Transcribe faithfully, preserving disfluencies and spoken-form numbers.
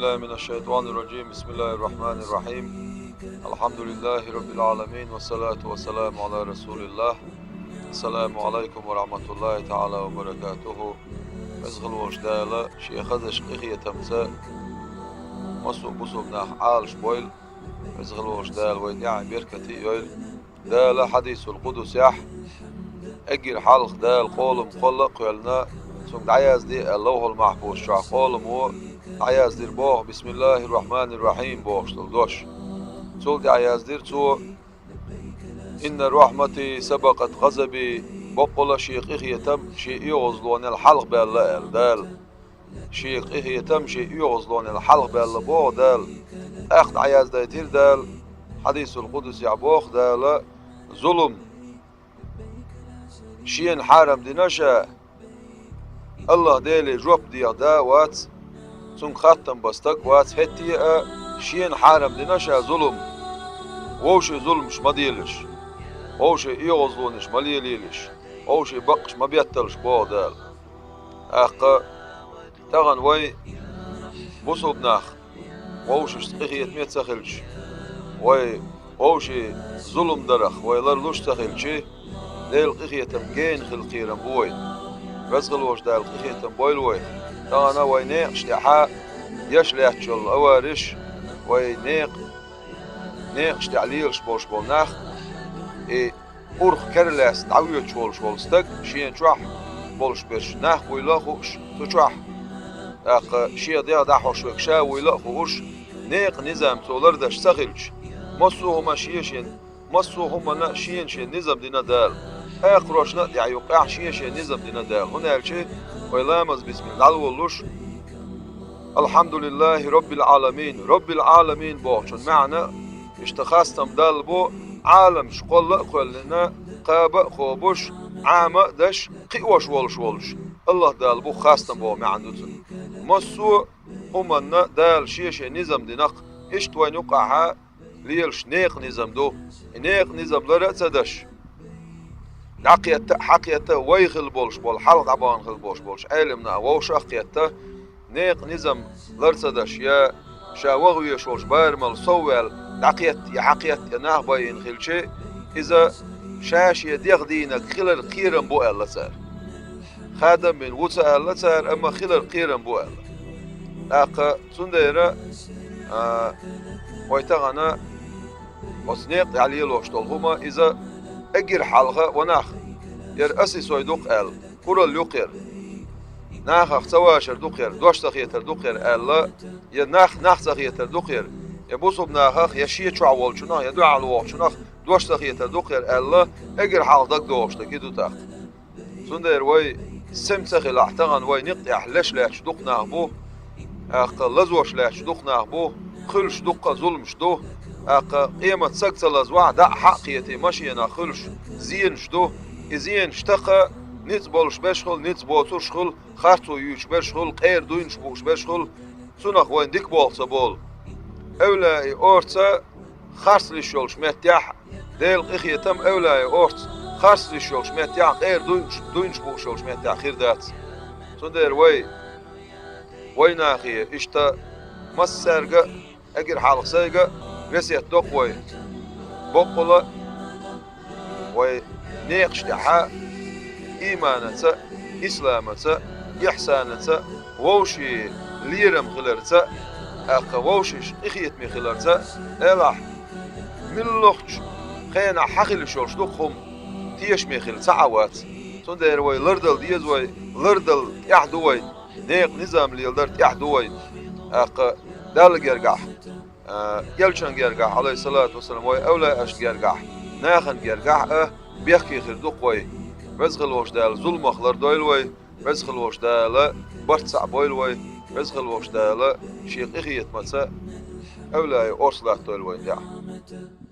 بالله من الشيطان الرجيم. بسم الله الرحمن الرحيم. الحمد لله رب العالمين، والصلاة والسلام على رسول الله. السلام عليكم ورحمة الله تعالى وبركاته. Веза хила волчу Дала Шен хазачу къинхетамца массо а бусалба нах Ӏалашбойла. Веза хила волчу Дала вай тӀехь беркате а йойла. Дала хьадисул къудсехь, эггара хьалха Дала къоламо кхолла а кхоьллина, цуьнга дӀаязде аьлла, Ловхьул-Махьфуза чохь къоламо дӀаяздира боху, «Бисмиллахир-Рахманир-Рахим» бохуш долу дош. Цул тӀаьхьа яздира Цо, «Инна рахьмати сабакъат гӀазаби», баккъала Шен къинхетам Шен оьгӀазлонел хьалха баьлла аьлла Дала. Шен къинхетам Шен оьгӀазлонел хьалха баьлла боху Дала. ТӀаккха дӀаяздайтира Дала, хьадисул къудсехь боху Дала, зулам Шена хьарам дина Ша, АллахӀ Деле жоп деха да а вац, Цуьнга хаттам бан стаг а вац, хӀетте а Шена хьарам дина Ша зулам. Вовшийн зуламаш ма делаш, вовшийн оьгӀазлонаш ма лелийлаш, вовшийн бакъаш ма бетталаш боху Дала. ТӀаккха тахана вай, бусалба нах, вовшашца къинхетаме а ца хилча, вай вовшийн зулам дарах вай ларлуш а ца хилча, Делан къинхетам гена хила кхерам бу вайна. Веза хила волчу Дала къинхетам бойла вайх. Тахана вай некъаш тӀехь еш лаьтташ йолу авареш, вай некъ, некъаш тӀехь лелаш болуш болу нах, и урх кара лаьцна дӀавоьдуш волуш волу стаг, шена чохь болуш берш нах вуйла а хууш цу чохь, тӀаккха шен дегӀ дӀахьош верг ша вуйла а хууш, некъан низам цо лардеш ца хилча, массо а хӀума шен-шен, массо а хӀуманна шен-шен низам дина Дала. Акхарошна а тӀехь юккъехь шен-шен низам дина Дала. ХӀунда аьлча вай ламаз бисмилла дӀалволуш, «Алхьамдулиллахи Роббил Ӏаламин». Роббил Ӏаламин бохучун маьӀна иштта хастам Далла бу, Ӏаламаш кхолла а кхоьллина, кхаба а кхобуш, Ӏама а деш, кхиош волуш волуш АллахӀ Дала бу хастам боху маьӀна ду цуьнан. Массо а хӀуманна Дала шен-шен низам динарх, иштта вайна юккъахьа лелаш некъан низам ду. И некъан низам лар а ца даш, дӀакхетта а, хьакхетта а вай хила болуш болу, хьалха дӀабахана хила болуш болчу Ӏеламнаха вовшах а кхетта, некъан низам лар ца даш, я ша ваха везаш волчу барамал сов ваьлла, дӀакхетта я хьакхетта я нах байина хилча, иза ша шен дегӀ дийнарг хилар кхерам бу аьлла цара. Хадам бина ву ца аьлла цара, амма хилар кхерам бу аьлла. ТӀаккха цундела, а, вай тахана оцу некъа тӀехь лелош долу хӀума, иза эггара хьалха ванах, яра аса и сой ду-кх аьлла, куралла ю-кх яра, нахах ца вашар ду-кх яра, дош ца хетар ду-кх яра аьлла, я нах, нах ца хетар ду-кх яра, я бусалба нахах, я шен чохь волчунах, я дуьхьал вохучунах дош ца хетар ду-кх яра аьлла, эггара хьалха дагадогӀуш дерг и ду тӀаккха. Цундела вай сема ца хилахь, тахана вай некъа тӀехь леш лаьтташ дукха нах бу, тӀаккха лазош лаьтташ дукха нах бу, хуьлуш дуккха а зуламаш ду, тӀаккха къемат саг ца лазвахь, дӀа а хьа а кхетий, машенах хуьлуш зенаш ду. И зенаш такха ницкъ болуш берш хуьлу, ницкъ боцурш хуьлу, харцо юьйцуш берш хуьлу, къера дуйнаш бууш берш хуьлу, цунах вайна дика болх ца болу. Эвлаяи орца харцлуш йолчу меттехь, Делан къинхетам эвлаяи орца харцлуш йолчу меттехь, къера дуйнаш, дуйнаш бууш йолчу меттехь хир дац. Цундела вай, вай нахе иштта массаьрга а, эггара хьалха сайга а весет до-кх вай. Баккъала вай некъаш тӀехьа ийманаца, исламаца, ихьсанаца, вовшийн лерам хиларца, тӀаккха вовшашна къинхетаме хиларца, делахь, муьлххачу хенахь хьан хила йиш йолуш ду-кх хӀума, тешаме хила ца Ӏа вац. Цундела вай лардала деза вай, лардала тӀехь ду вай, некъан низам леладар тӀехь ду вай, тӀаккха Далла гергахь, а, элчан гергахь, Ӏалайхиссалату вассалам, вай эвлаяашна гергахь, нахана гергахь а бехке хир ду-кх вай. Веза хила волчу Дала зуламах лардойла вай, Веза хила волчу Дала барт цхьаъ бойла вай, Веза хила волчу Дала Шен къинхетамаца эвлаяи орца латтойла вайна тӀехь.